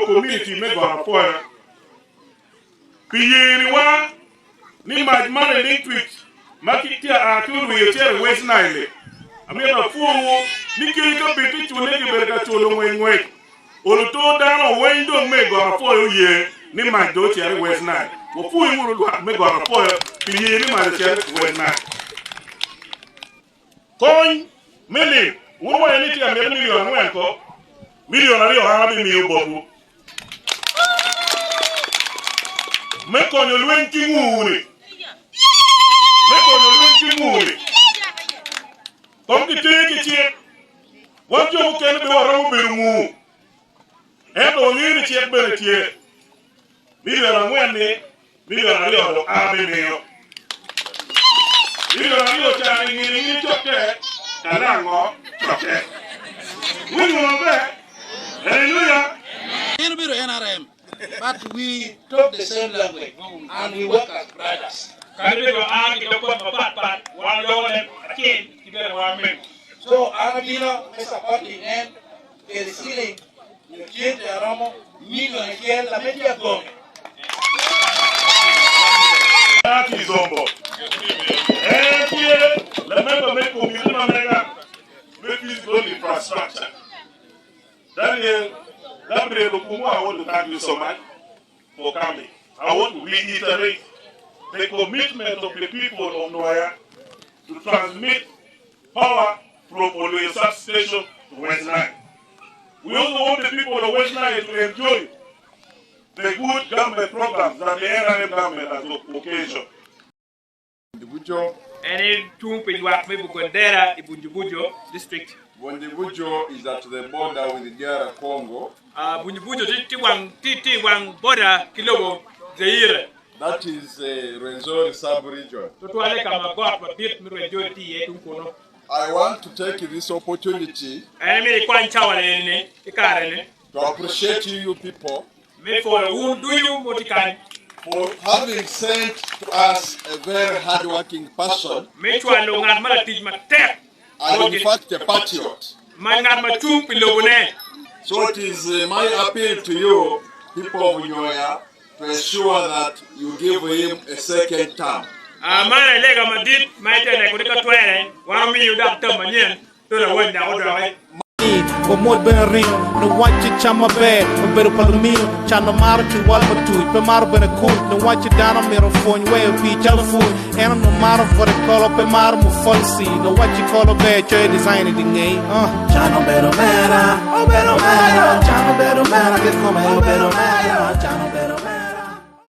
Community me Got Apwoyo pi yeniwa ni mac man electric ma tye a ki olwiyo cito i West Nile. Amito apwowu ni kadi ka bed ti cule kibedo ka culo ngwec ngwec oluto dano weng dong me i Got Apwoyo oye ni mac dong ocito i West Nile. Wapwoyi wunu lwak me Got Apwoyo pi ye ni mac ocito i West Nile. Kony me lim, wun waco ni tye ka mito milion angwen ko? Milion aryo an abimiyo botwu me konyo lweny ki nguu-ni, me konyo lweny ki nguu-ni. Kong giter ki cik, wan jo mukene pe waromo bedo nguu, ento wangeyo ni cik bene tye. Milion angwen-ni Milion aryo dong an abimiyo. Milion aryo ca ni ngini ngini cokke kalango cokke. Winyo maber? Haleluya! En obedo NRM but we talk the same language and we work as brothers. Kadi bed wa a ki dog got mapat pat, wan waloko leb acel ki bene wan mego. So an abino me supporting en kede ciling nyo cente aromo million acel lame tye agonge. Ati Zombo en tye lamemba me komiti ma mega me Physical Infrastructure. Daniel Gabriel Okumu I want to thank you so much for coming. I want to reiterate the commitment of the people of Nwoya to transmit power from Olweyo substation to West Nile. We also want the people of West Nile to enjoy the good government programs that the NRM government has occasioned. Bundibugyo. En aye tung pi lwak me Bugondera i Bundibugyo District. Bundibugyo is at the border with DR Congo. Bundibugyo tye i wang boda ki lobo Zaire. That is Rwenzori sub-region. Tutwalle ka ma got madit me Rwenzori tye iye tung kunnu. I want to take this opportunity. En myero ikwany cawa eni ki kare-ni. To appreciate you people. Me pwoyo wun ducu ma wutye kany. For having sent to us a very hard working person. Me cwalo ngat ma latic matek. And in fact a patriot. Ma ngat ma cung pi lobone. So it is my appeal to you people of Nyoya to ensure that you give him a second term. Man aye lega madit ma itye ka lego ni ka twere wan omiyu dok term manyen to lawany dok odoki. Wa mot bene ringo niwacci cam maber obedo pa lumino cano maro ciwal pa tuc pe maro bene kuc niwacci dano mito pwony weyo pii calo pur en onongo maro vote kolo pe maro mufolsi niwacci kolo ber coyo design i di ngei uh. Can obedo mera, obedo mera, can obedo mera kikome obedo mera, can obedo.